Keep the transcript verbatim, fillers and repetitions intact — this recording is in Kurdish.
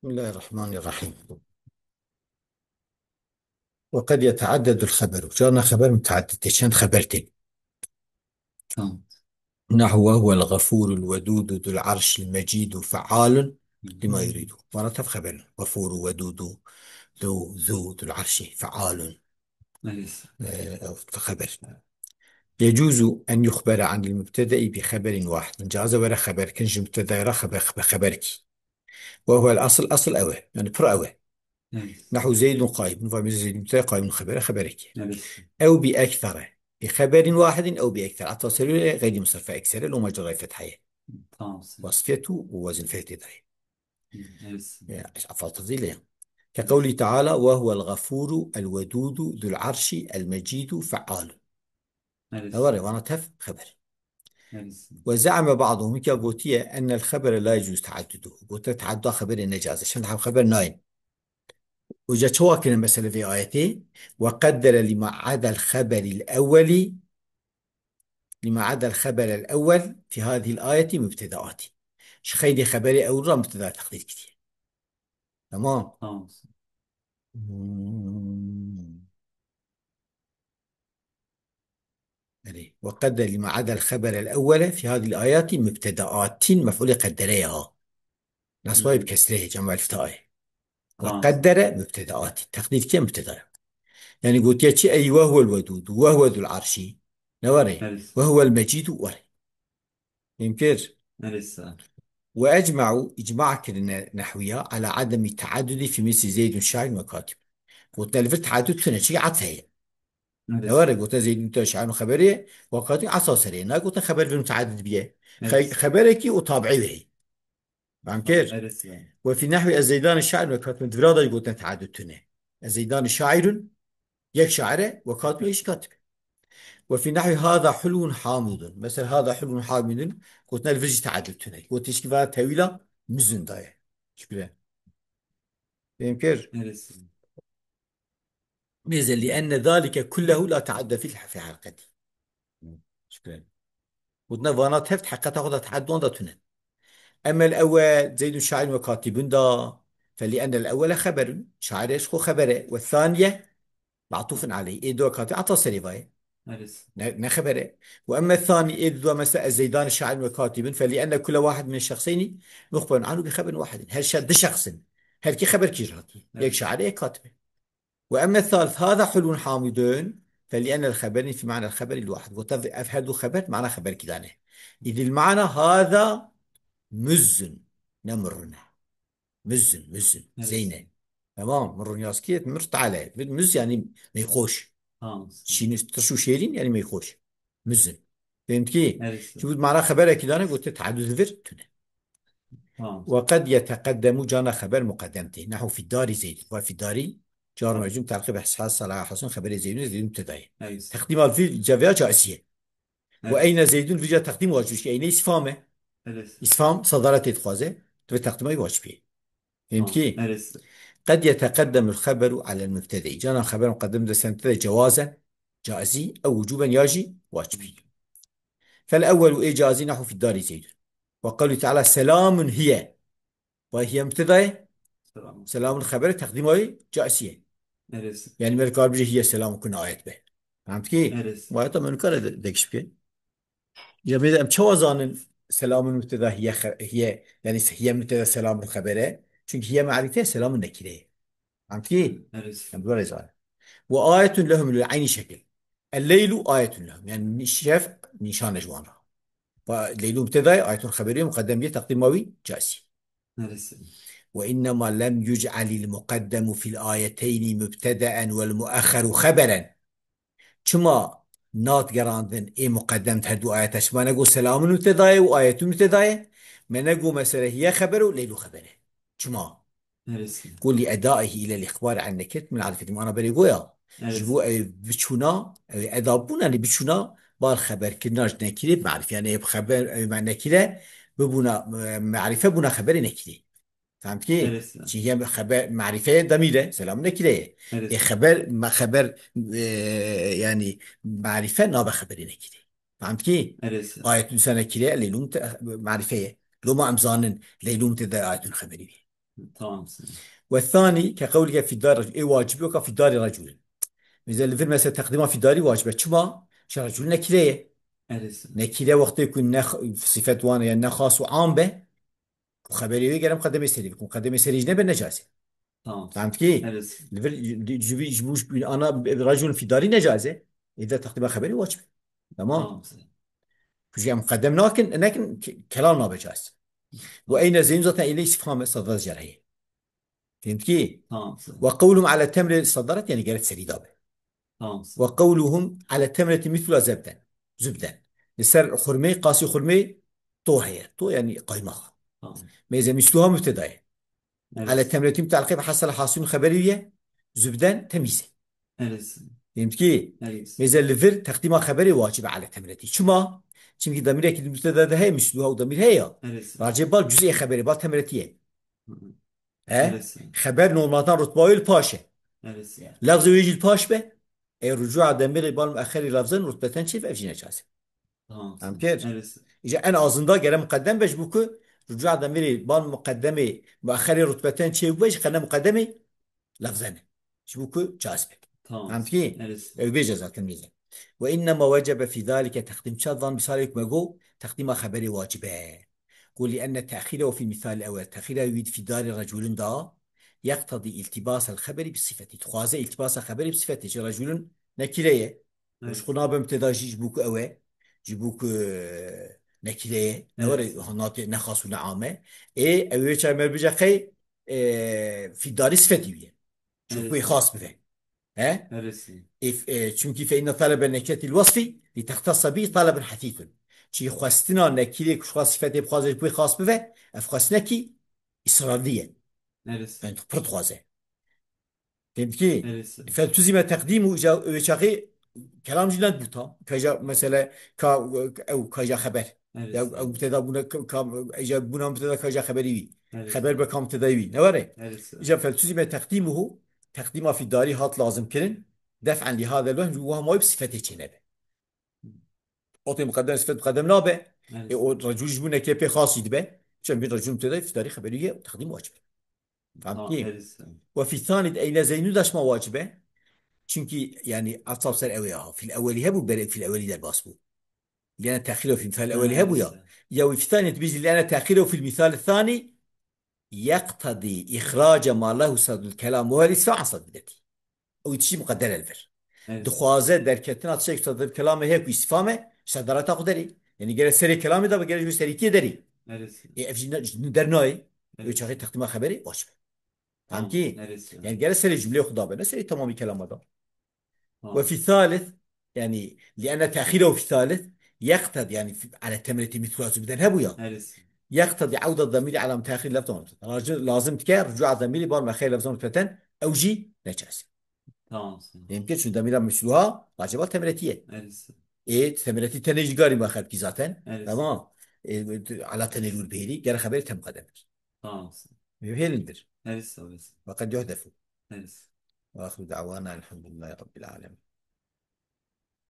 بسم الله الرحمن الرحيم. وقد يتعدد الخبر. Carna xeber mutaaddid tê, çend xeber tê. Tamam. نحو وهو الغفور الودود ذو العرش المجيد فعال لما يريد. Vana tev xeber in. غفور، ودود، ذو، ذو، ذو العرش، فعال. Evet. Ee, ew xeber. يجوز أن يخبر عن المبتدأ بخبر واحد. Caze were xeber kin ji mubtedayê re xeber, xeber, xeber kî. وهو الأصل، أصل ew e. Yani pir ew e. Evet. نحو زيد قائم. Va mêze Zeyd mubteda, قائم xebere, xeberekî. Evet. أو بأكثر. بخبر واحد أو بأكثر. Ata serî غير مصرفة أكثر، لو ما جرى فتحة. Tamam. Wasfiyet û wezn fê tê dayê. Evet. Ya, eş afal tezîle. كقوله تعالى: وهو الغفور الودود ذو العرش المجيد فعال. Evet. Ew re vana tev xeber. Evet. وزعم بعضهم, ya gotiye, أن الخبر لا يجوز تعدده. Gote teadduda xeberê ne caiz e. Çend heb xeber nayên. Uca çawa kirin mesele vê ayetê? وقدر لما عدا الخبر الأول، لما عدا الخبر الأول في هذه الآية مبتدآت. Ji xeydê xeberê ew re mubteda teqdîr kiriye. Tamam. Tamam. Hmm. Erê. وقدر لما عدا الخبر الأول في هذه الآيات مبتدآت, mef'ulê qeddere ya. Nasbayê bi kesrê ye, cem elif ta ye. Tamam. وقدر مبتدآت. Teqdîr kiriye mubteda ye. Yani gotiye çi? أي وهو الودود، وهو ذو العرش. Ne were? Evet. وهو المجيد were. Fêm kir? Eleyhisselam. وأجمعوا, icma kirine nehwiya, على عدم التعدد في مثل زيد شاعر وكاتب. Gotine li vir teadud tune, çi atf heye. Evet. Ne were, gotine Zeydun te şairun xeberê, وكاتب asa serê. Na gotine xeber vir mutaadid biye. Evet. Xe-, xeberekî û tabiî wê heye. Fêm kir? Eleyhisselam. وفي نحو الزيدان شاعر وكاتب. Di vira da gotine teadud tune. الزيدان شاعر, yek şair e, وكاتب, yek jî katib e. وفي نحو هذا حلو حامض. Mesela هذا حلو حامض, gotine li vir jî teadud tune. Gotişkî va tewîla mizin daye. Şükür. Fêm kir? Neresi? Mêze لأن ذلك كله لا تعدى في الح-، في حلقته. Şükür. Gotine vana tev di heqeta xwe de teaddu wan de tune. أما الأول زيد شاعر وكاتب da, فلأن الأول خبر, şairê ji xwe xeber e, والثانية معطوف عليه, ê dua katib ata serê va ye. Evet. Ne, ne xeber e. وأما الثاني, ê dua mesela الزيدان شاعر وكاتب فلأن كل واحد من الشخصين مخبر عنه بخبر واحد. Her şe-, du şexs in. Her kî xeber kî ji hatî. Evet. Yek şair e, yek katib e. وأما الثالث هذا حلو حامض فلأن الخبرين في معنى الخبر الواحد. Gote ev her du xeber mana xeberkî dane. إذ المعنى هذا مز, ne mirrun e. Mizin, mizin. Evet. Zeyne. Tamam, mirrun yazkiyet, mir tale. Muz yani meyxoş. Tamam. Şîn, tirş û şêrîn yani meyxoş. Mizin. Fêm kî? Evet. Çünkü mana xeberekî dane gote teadud vir tune. Tamam. وقد يتقدم, carna xeber muqeddem tê. نحو في الدار زيد. Va في الدار جار مجزوم تعقيب حسن صلاح حسن خبر زيد, Zeydun mubteda ye. Evet. Teqdîma vî cevya caizî ye. Evet. وأين زيد vîca teqdîm wacib, çi eyne îstifham e. Evet. Îstifham sedaretê dixwaze. Tu vê teqdîma wacib ye. Fêm kî? Tamam. Evet. قد يتقدم الخبر على المبتدأ. Carna xeber muqeddem de ser mubteda cewazen, caizî, ew wucuben ya jî wacibî. فالأول, ê caizî نحو في الدار زيد. وقوله تعالى سلام هي. Vay hiye mubteda ye. Selam. Selamun xeber e, teqdîma wî caizî ye. Neresi? Yani me dikar bije hiye selamun kuna ayet be. Fehmî kî? Neresi? Bu ayeta me nikare de-, degiş bike. Ya me de em çawa zanin selamun mubteda hiye xe-, hiye, yani hiye mubteda selamun xeber e? Çünkü hiye marife, selamun nekire ye. Fehmî kî? Neresi? Em böyle zanin. وآية لهم, li eynî şekil. الليل آية لهم. Yani şef nîşan e ji wan re. Fa-, Leylû mubteda ye, ayetun xeberî ye, muqeddem bîye, teqdîma wî caizî. Neresi? وإنما لم يجعل المقدم في الآيتين مبتدأ والمؤخر خبرا. Çima nat gerandin ê muqeddem di her du ayete? Çima nego selamun mubteda ye û ayetun mubteda ye? Me nego mesela hiye xeber û leylû xeber e. Çima? Neresi? Ku لأدائه إلى الإخبار عن نكرة من معرفة. Mana berê goya. Evet. Ji bo ew biçûna, ew eda bûn, yani biçûna bar xeberkirina ji nekirê bi marîfe. Yani ew xeber, ew me nekire bibûna, e, marîfe bûna xeberê nekirê. Fehmî kî? Evet. Çi ye xeber, marîfe ye, demîr e, selam nekire ye. Evet. E, xeber, me xeber, e, yani marîfe nabe xeberê nekirê. Fehmî kî? Evet. Ayetun se nekire, leylûn te, marîfe ye. Loma em zanin, leylûn te de ayetun xeberî ye. Tamam. Ve thani ke qewlike fî dar, ê wacibî weka fî darî reculin. Mesela li vir mesela teqdîma fî darî wacib e. Çima? Çi recul nekîre ye. Evet. Nekîre wextê ku ne sifet wan e, ne xas û am be, ku xeberê wê gere miqedemê serî bikin. Miqedemê serî jî nebe necase. Tamam. Fehm dikî? Evet. Li vir ji, ji, ji, ji, ana reculin fî darî necase. Êde teqdîma xeberê wacib e. Tamam. Tamam. Ku jî em miqedem nakin, nekin ke-, kelam nabe caiz. Ve eyne zeynû zaten êlê îstifham e, sadara cereyê. Fehmtkî? Tamam. Ve qewluhum ala temre sadaret, yani gerek serî dabe. Tamam. Ve qewluhum ala temreti mithla zebden. Zubden. Li ser xurmê, qasî xurmê to heye. To yani qaymax. Tamam. Mêze misluha mübteda ye. Evet. Ala temreti mütealliqe bi hasel hasilun xeberî ye. Zubden temîz e. Evet. Fehmtkî? Evet. Mêze li vir teqdîma xeberê wacib e ala temreti. Çima? Çimkî damîrekî di mübteda de heye, misluha û damîr heye ya. Evet. Racê bal cüz'ê xeberê, bal temreti ye. Hı hı. He? Evet. Xeber normaltan rutba wê li paş e. Evet. Lafzê wê jî li paş be. E, rucûa demîrê bal muexxerî lafzên rutbeten çêf ev jî necase. Tamam. Em kir. Evet. Îca en azında gere muqeddem be ji bo ku rucûa demîrê bal muqeddemê muexxerê rutbeten çêbûbe ji qene muqeddemê lafzene. Ji bo ku caiz be. Tamam. Em kir? Evet. Ew bêje zaten bêje. Ve innema wecebe fî zalike teqdîm çadan misalê ku me got teqdîma xeberê wacib e. Ku li enne te'xîrehu fî misal ewel. Te'xîra wî fî darî reculin da yeqtedî îltibasel xeberî bi sifetî. Dixwaze îltibasa xeberî bi sifetê. Ji reculin nekîre ye. Evet. Ji xwe nabe mübteda jî ji bo ku ew e. Ji bo ku, e, nekîre ye. Ne were, evet, ha, nate, ne xas û ne am e. Ê, ew ê çay me bije qey, e, fî darî sifetî wî ye. Ji bo ku, evet, ê xas bive. He? Evet. Ê, e, çimkî fe inne talebe nekireti l wasfî li textasa bî talebun hethîthun. Çi xwestina nekîrê ku ji xwe sifetê bixwaze ji bo ku ê xas bive, ev xwestinekî israrlî ye. Evet. Yani pir dixwaze. Fehmtkî? Evet. Feltuzime teqdîm û îca wê çaxê kelam jî nebû tam. Ka îca mesele ka ew ka îca xeber. Evet. Ya ew mübteda bûne ka, ka îca bûna mübteda ka îca xeberî wî. Evet. Xeber be ka mübtedayî wî. Ne were? Evet. Îca feltuzime teqdîmuhu, teqdîma fî darî hat lazim kirin. Def'en li hadel wehm, ji wiha mawî bi sifetê çênebe. O tê muqeddem sifet muqeddem nabe. Evet. E, o recul ji bo nekê pê xasî dibe. Çend bin recul mübteda fî darî xeberî ye, teqdîm wacib e. Fehmtkî? Ha, evet. Ve fî thanî de eyne zeynû de şima wacib e. Çimkî yani asab ser ew ya. Fîl ewelî hebû, berê fîl ewelî derbas bû. Lene te'xîr û fî misal ewelî hebû ya. Evet. Ya wî fî thanî de bîjî lene te'xîr û fîl misal thanî yeqtedî îxrace ma lehu sadul kelam ve hel îsfa an sadileti. Ew tişî muqedder e li vir. Evet. Dixwaze derketina tiştek sadil kelamê heye ku îstifam e, ji sedareta xwe derê. Yani gere serê kelamê de be, gere ji serîtiyê derê. Evet. Ê, ev jî ne, ji der nayê. Evet. Ew çaxê teqdîma xeberê wacib e. Tamam. Fehmtkî? Evet. Yani gere serê cumleyê xwe dabe, ne serê tamamî kelama da. Tamam. Ve fî thalith, yani, li enne te'xîrehu fî thalith, yeqtedî, yani, fi, ala temreti mithla zubden hebû ya. Evet. Yeqtedî evda damîrî ala te'xîr lefzan. Lazim, lazim dike, rucûa damîrî bar mexê lefzan feten, ew jî necase. Tamam. Yemkin, çünkü damîra misluha, acaba temretiye. Evet. E, temreti tenê jî garî me xelkî zaten. Evet. Tamam. E, ala tenê rûl bihêrî, gere xeberê tem qedemir. Tamam. Bihêrin bir. Evet, sağ olasın. Ve qed yuhdefu. Evet. Ve ahiru da'wana elhamdülillahi rabbil alemin.